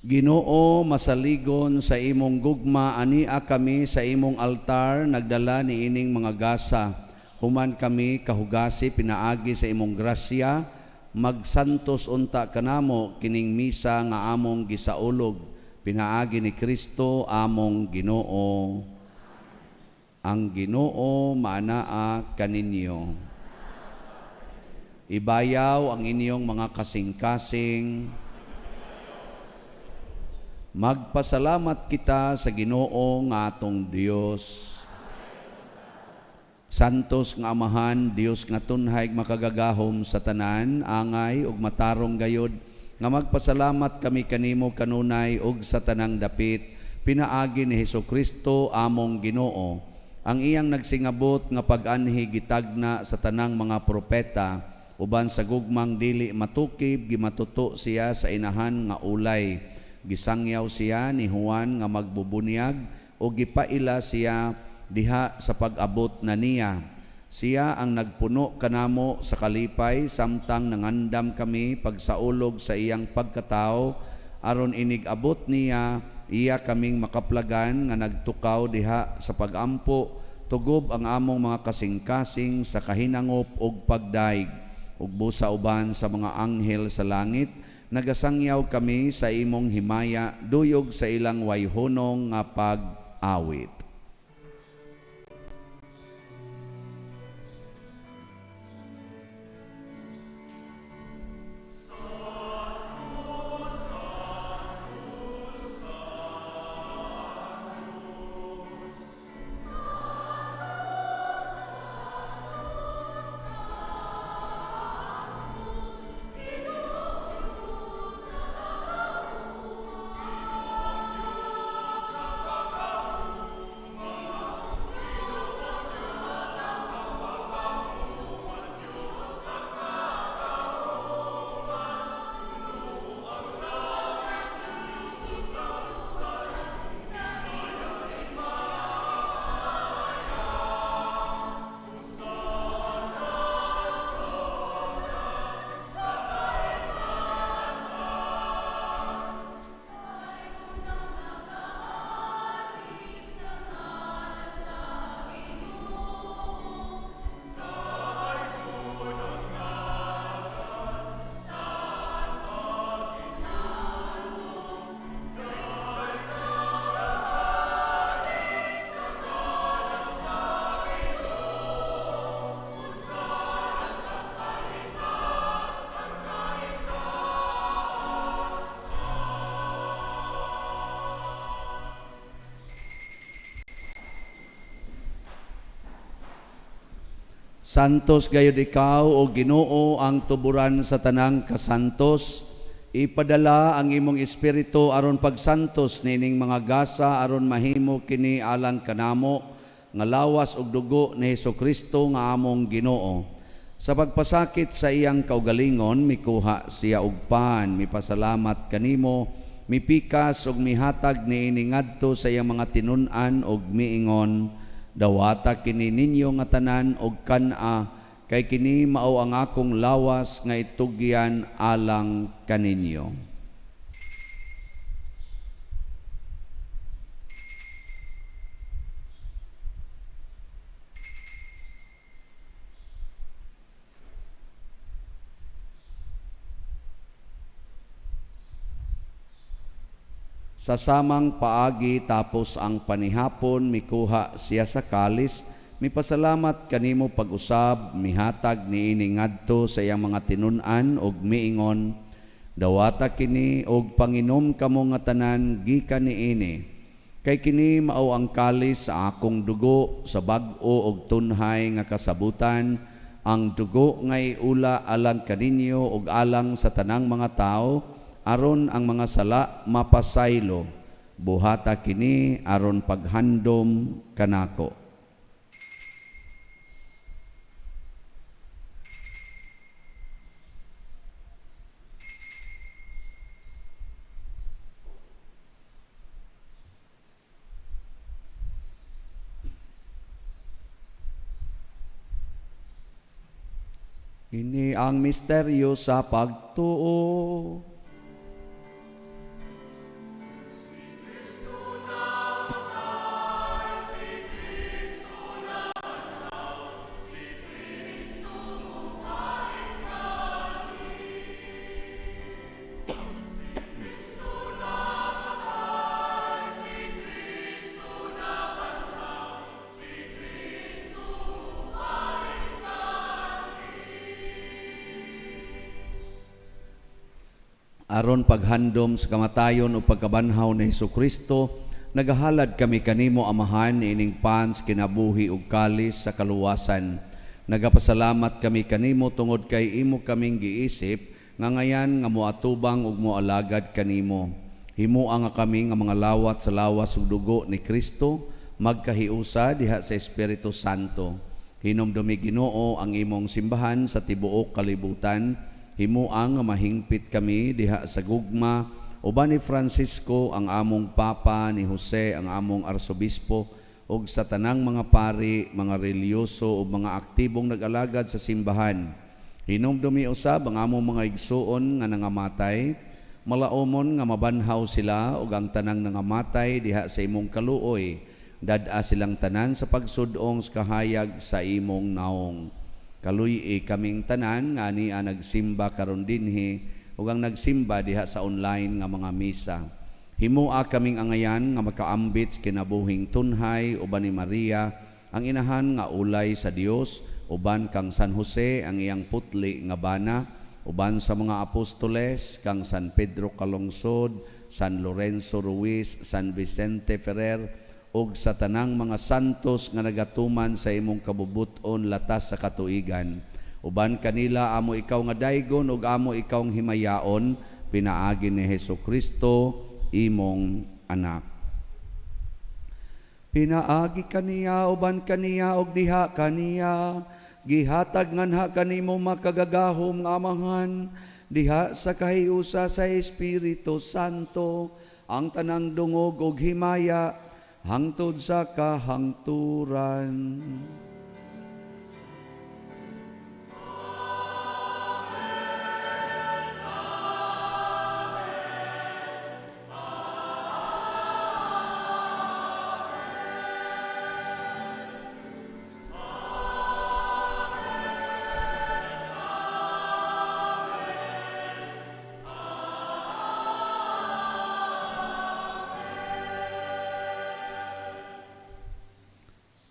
Ginoo, masaligon sa imong gugma ania kami sa imong altar nagdala niining mga gasa. Human kami kahugasi pinaagi sa imong grasya, magsantos unta kanamo kining misa nga among gisaulog pinaagi ni Kristo among Ginoo. Ang Ginoo maanaa kaninyo. Ibayaw ang inyong mga kasing-kasing. Magpasalamat kita sa Ginoo nga atong Dios. Santos nga Amahan, Dios nga tunhay makagagahom sa tanan, angay ug matarong gayod nga magpasalamat kami kanimo kanunay ug sa tanang dapit pinaagi ni Hesukristo among Ginoo. Ang iyang nagsingabot nga pag-anhi gitagna sa tanang mga propeta uban sa gugmang dili matukib gimatuto siya sa inahan nga ulay. Gisangyaw siya ni Juan nga magbubunyag o gipaila siya diha sa pag-abot na niya. Siya ang nagpuno kanamo sa kalipay samtang nangandam kami pagsaulog sa iyang pagkatao aron inig-abot niya iya kaming makaplagan nga nagtukaw diha sa pagampo tugob ang among mga kasing-kasing sa kahinangop ug pagdaig ug busa uban sa mga anghel sa langit nagasangyaw kami sa imong himaya duyog sa ilang wayhunong nga pag-awit. Santos gayud ikaw o Ginoo ang tuburan sa tanang kasantos. Ipadala ang imong espiritu aron pagsantos niining mga gasa aron mahimo kini alang kanamo nga lawas ug dugo ni Hesukristo nga among Ginoo. Sa pagpasakit sa iyang kaugalingon, mikuha siya og pan, mipasalamat kanimo, mipikas ug mihatag niini ngadto sa iyang mga tinun-an ug miingon, dawata kini ninyo nga tanan og kan-a, kay kini mao ang akong lawas nga itugyan alang kaninyo. Sa samang paagi tapos ang panihapon, mikuha siya sa kalis, mipasalamat kanimo pag-usab, mihatag niini ngadto sa iyang mga tinun-an ug miingon, dawata kini og panginom kamo nga tanan gikan niini. Kay kini mao ang kalis sa akong dugo sa bag-o og tunhay nga kasabutan, ang dugo nga iula alang kaninyo ug alang sa tanang mga tawo, aron ang mga sala mapasaylo. Buhata kini aron paghandom kanako. Ini ang misteryo sa pagtuo. Aron paghandom sa kamatayon o pagkabanhaw ni Hesukristo, nagahalad kami kanimo Amahan ining pans kinabuhi ug kalis sa kaluwasan. Nagapasalamat kami kanimo tungod kay imo kaming giisip nga ngayan nga moatubang ug moalagad kanimo. Himoa nga kami nga mga lawat sa lawas ug dugo ni Kristo, magkahiusa diha sa Espiritu Santo. Hinumdumi Ginoo ang imong simbahan sa tibuok kalibutan. Himoa nga mahingpit kami diha sa gugma uban ni Francisco ang among Papa, ni Jose ang among Arsobispo, ug sa tanang mga pari, mga relihiyoso ug mga aktibong nag-alagad sa simbahan. Hinumdumi usab ang among mga igsuon nga nangamatay, malaomon nga mabanhaw sila ug ang tanang nangamatay diha sa imong kaluoy. Dad-a silang tanan sa pagsudong sa kahayag sa imong naong. Kaluy-i kaming tanan nga ania nagsimba karon dinhi ug ang nagsimba diha sa online nga mga misa. Himoa kaming angayan nga makaambit sa kinabuhing tunhay uban ni Maria ang inahan nga ulay sa Dios, uban kang San Jose ang iyang putli nga bana, uban sa mga apostoles kang San Pedro Calungsod, San Lorenzo Ruiz, San Vicente Ferrer, ug sa tanang mga santos nga nagatuman sa imong kabubut-on latas sa katuigan. Uban kanila amo ikaw nga daygon ug amo ikaw ang himayaon, pinaagi ni Hesukristo imong anak. Pinaagi kaniya, uban kaniya ug diha kaniya, gihatag nganha kanimo makagagahom nga Amahan, diha sa kahiusa sa Espiritu Santo, ang tanang dungog ug himaya hangtod sa kahangturan. Amen. Amen.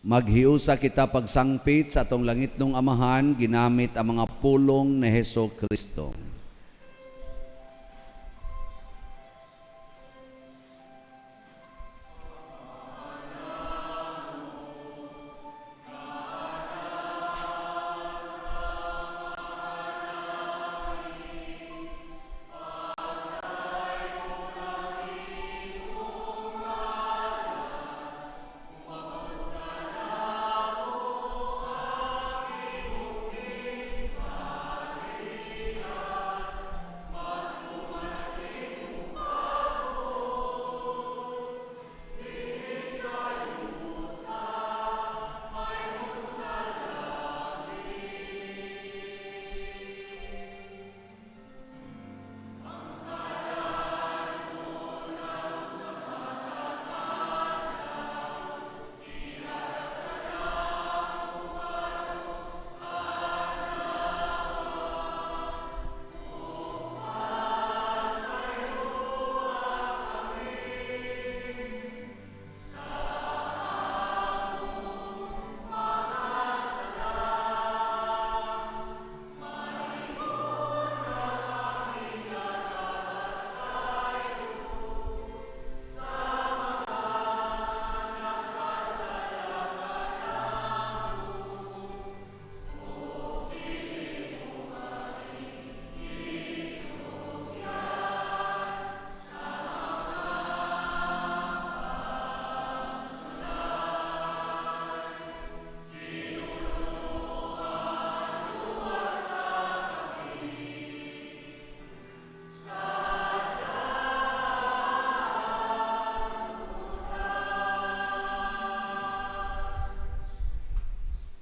Maghiusa kita pagsangpit sa atong langitnong Amahan, ginamit ang mga pulong ni Heso Kristo.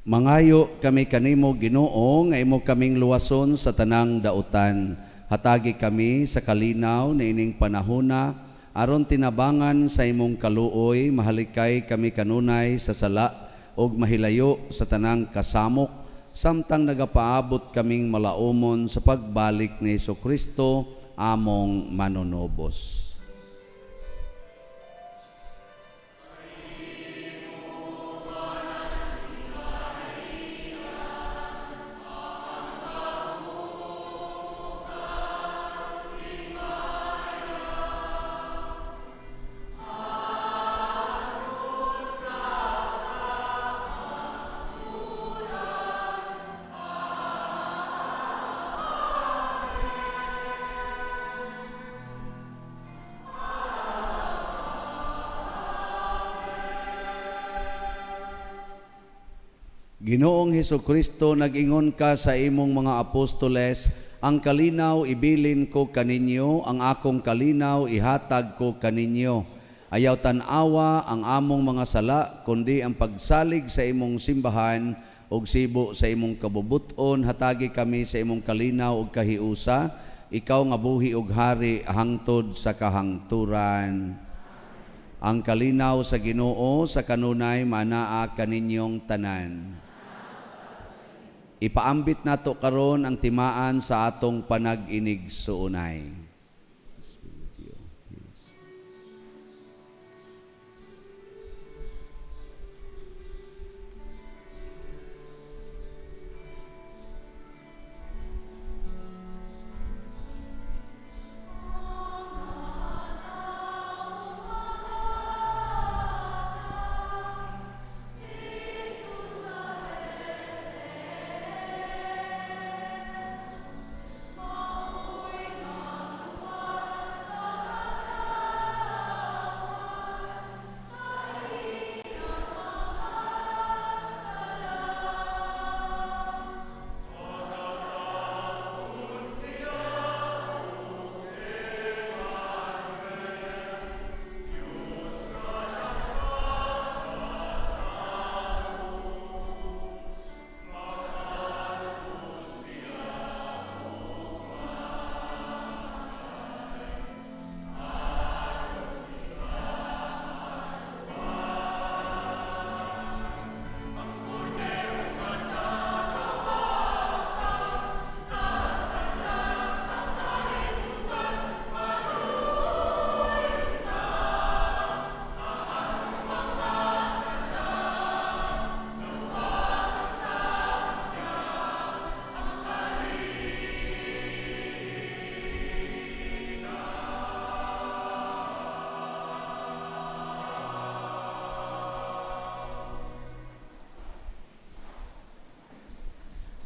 Mangayo kami kanimo, Ginoo, nga imo kaming luwason sa tanang dautan. Hatagi kami sa kalinaw niining panahona aron tinabangan sa imong kaluoy mahalikay kami kanunay sa sala ug mahilayo sa tanang kasamok samtang nagapaabot kaming malaumon sa pagbalik ni Hesukristo among manunubos. Ginoong Hesukristo, nag-ingon ka sa imong mga apostoles, ang kalinaw ibilin ko kaninyo, ang akong kalinaw ihatag ko kaninyo. Ayaw tan-awa ang among mga sala, kundi ang pagsalig sa imong simbahan ug sibo sa imong kabubuton, hatagi kami sa imong kalinaw ug kahiusa, ikaw nga buhi ug hari hangtod sa kahangturan. Ang kalinaw sa Ginoo sa kanunay manaa kaninyong tanan. Ipaambit nato karon ang timaan sa atong panag-inigsuonay.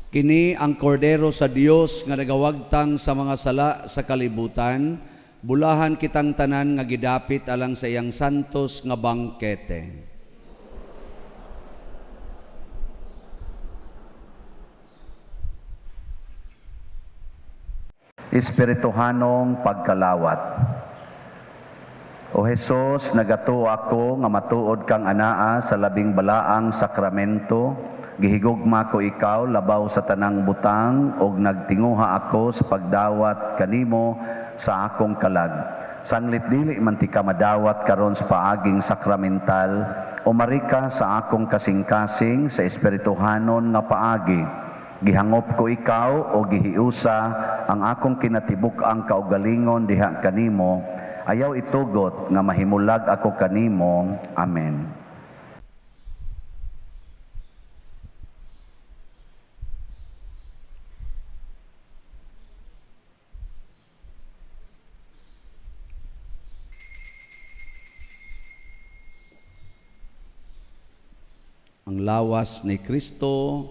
Kini ang kordero sa Dios nga nagawagtang sa mga sala sa kalibutan, bulahan kitang tanan nga gidapit alang sa iyang santos nga bangkete. Espirituhanong pagkalawat. O Hesus, nagatuo ako nga matuod kang anaa sa labing balaang sakramento. Gihigugma ko ikaw labaw sa tanang butang ug nagtinguha ako sa pagdawat kanimo sa akong kalag. Sanglit dili man ti ka madawat karon sa paaging sakramental, umari ka sa akong kasing-kasing sa espirituhanon nga paagi. Gihangop ko ikaw o gihiusa ang akong kinatibuk-ang kaugalingon diha kanimo. Ayaw itugot nga mahimulag ako kanimo. Amen. Ang lawas ni Kristo.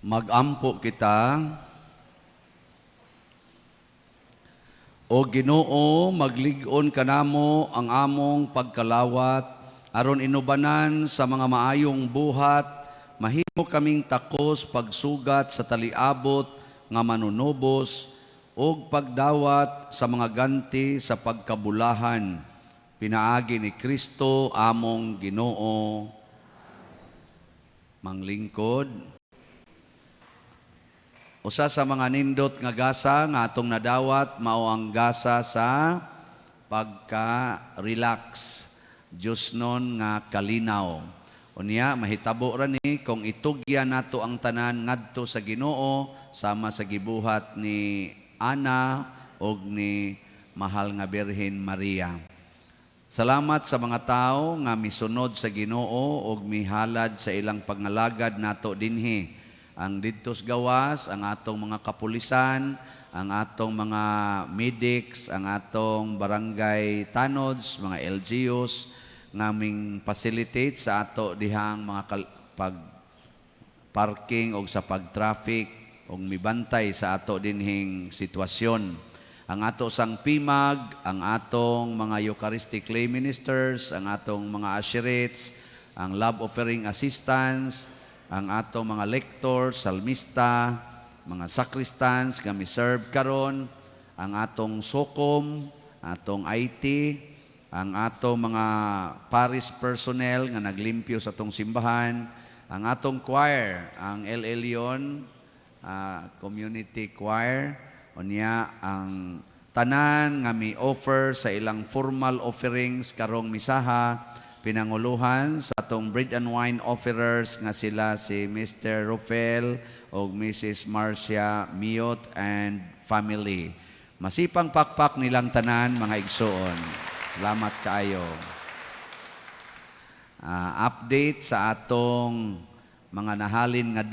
Magampo kita. O Ginoo, maglig-on kanamo ang among pagkalawat aron inubanan sa mga maayong buhat, mahimo kaming takos pagsugat sa taliabot nga manunubos ug pagdawat sa mga ganti sa pagkabulahan, pinaagi ni Kristo among Ginoo. Manglingkod. Usa sa mga nindot nga gasa nga atong nadawat mao ang gasa sa pagka-relax. Diyos nun nga kalinaw. Unya mahitabo ra ni kung itugyan nato ang tanan ngadto sa Ginoo, sama sa gibuhat ni Ana og ni Mahal nga Birhen Maria. Salamat sa mga tao nga misunod sa Ginoo og mihalad sa ilang pangalagad nato dinhi. Ang didtos gawas, ang atong mga kapulisan, ang atong mga medics, ang atong barangay tanods, mga LGUs, ngaming facilitate sa ato dihang mga pag parking og sa pag-traffic og mibantay sa ato dinhing sitwasyon. Ang ato sang PIMAG, ang atong mga Eucharistic lay ministers, ang atong mga usherates, ang love offering assistants, ang atong mga lectors, salmista, mga sacristans nga mi-serve karon, ang atong SOCOM, atong IT, ang atong mga parish personnel nga naglimpyo sa atong simbahan, ang atong choir, ang El Elyon Community Choir, unya ang tanan nga mi-offer sa ilang formal offerings karong misaha, pinanguluhan sa atong bread and wine offerers nga sila si Mr. Rufel o Mrs. Marcia Miot and family. Masipang pakpak nilang tanan, mga igsoon. Salamat kaayo. Update sa atong mga nahalin nga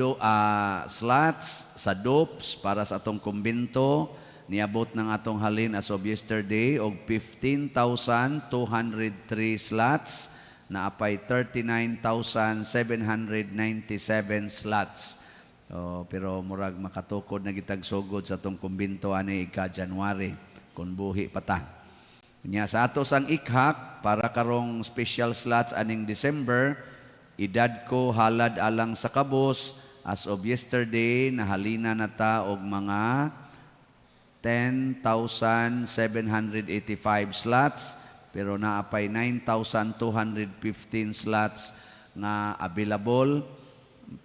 slots sa DOPS para sa atong kumbento, niabot ng atong halin as of yesterday og 15,203 slots, naapay 39,797 slots. So, pero murag makatukod na gitag sugod sa atong kumbento ani ika January kung buhi pa ta. Nya sa ato sang ikhak para karong special slots aning December, edad ko halad alang sa kabos, as of yesterday nahalina na ta og mga 10,785 slots, pero naapay 9,215 slots nga available,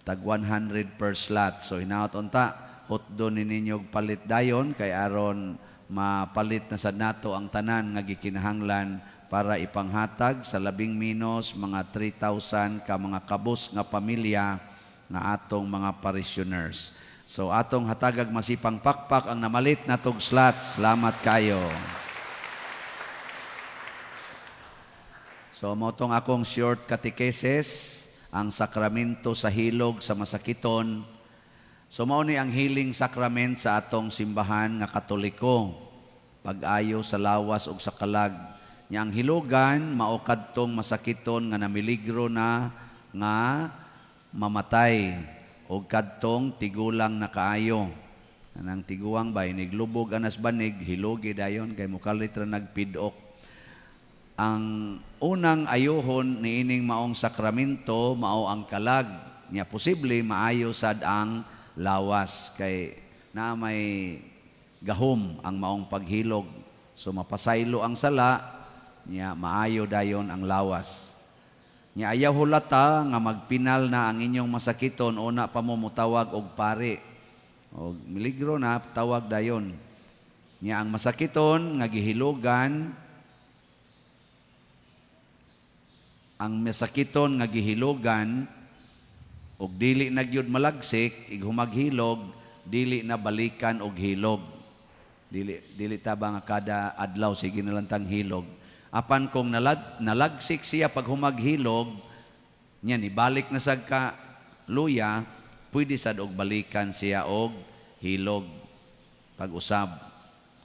tag 100 per slot. So hinaot unta hutdo ni ninyo og palit dayon kay aron mapalit na sad nato ang tanan nga gikinahanglan para ipanghatag sa labing minos mga 3,000 ka mga kabus nga pamilya nga atong mga parishioners. So atong hatagag masipang pakpak ang namalit natog slots. Salamat kayo. So mao tong akong short catechesis, ang sakramento sa hilog sa masakiton. So mao ni ang healing sacrament sa atong simbahan nga Katoliko. Pag-ayo sa lawas ug sa kalag. Nya ang hilogan mao kadtong masakiton nga namiligro na nga mamatay og kadtong tigulang na kaayo. Anang tiguang ba iniglubog anas banig, hilogi dayon kay mukalit ra nagpidok. Ang unang ayuhon niining maong sakramento mao ang kalag. Nya posible maayo sad ang lawas kay na may gahom ang maong paghilog. So mapasaylo ang sala, nya maayo dayon ang lawas. Nya ayaw hulata nga magpinal na ang inyong masakiton una pa mo mutawag og pari. Og miligro na, tawag dayon. Nya ang masakiton nga gihilogan, ang masakiton nga gihilogan og dili na gyud malagsik, ighumaghilog, dili na balikan og hilog. Dili ta ba nga kada adlaw sige na lang tang hilog. Apan kung nalagsik siya pag humaghilog, nya nibalik na sad ka luya, pwede sad og balikan siya og hilog pag-usab.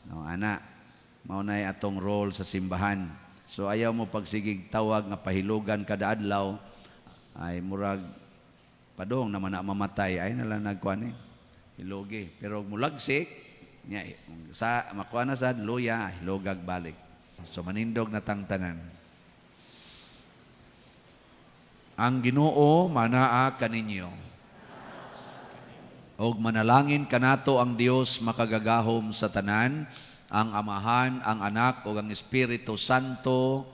No, ana, mao nay atong role sa simbahan. So ayaw mo pagsigig tawag nga pahilogan kada adlaw, ay murag Padong naman na mamatay ay nalang nagkuan eh. Hilogi. Pero mulagsik nya sa makuha na sad luya, hilogag balik. So manindog na tang tanan. Ang Ginoo manaa kaninyo. Og manalangin kanato ang Dios makagagahom sa tanan, ang Amahan, ang Anak ug ang Espiritu Santo.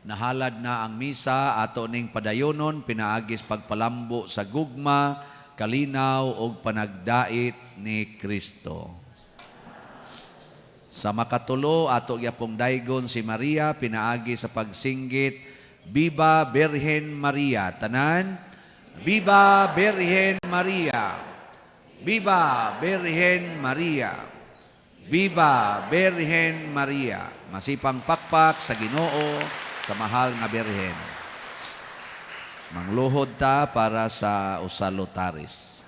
Nahalad na ang misa ato ning padayonon pinaagis pagpalambo sa gugma, kalinaw ug panagdait ni Kristo. Sa makatulo ato gyapong daygon si Maria pinaagi sa pagsinggit, "Viva Birhen Maria." Tanan, "Viva Birhen Maria. Viva Birhen Maria. Viva Birhen Maria." Masipang pakpak sa Ginoo sa mahal nga Birhen. Mangluhod ta para sa usa Lotaris.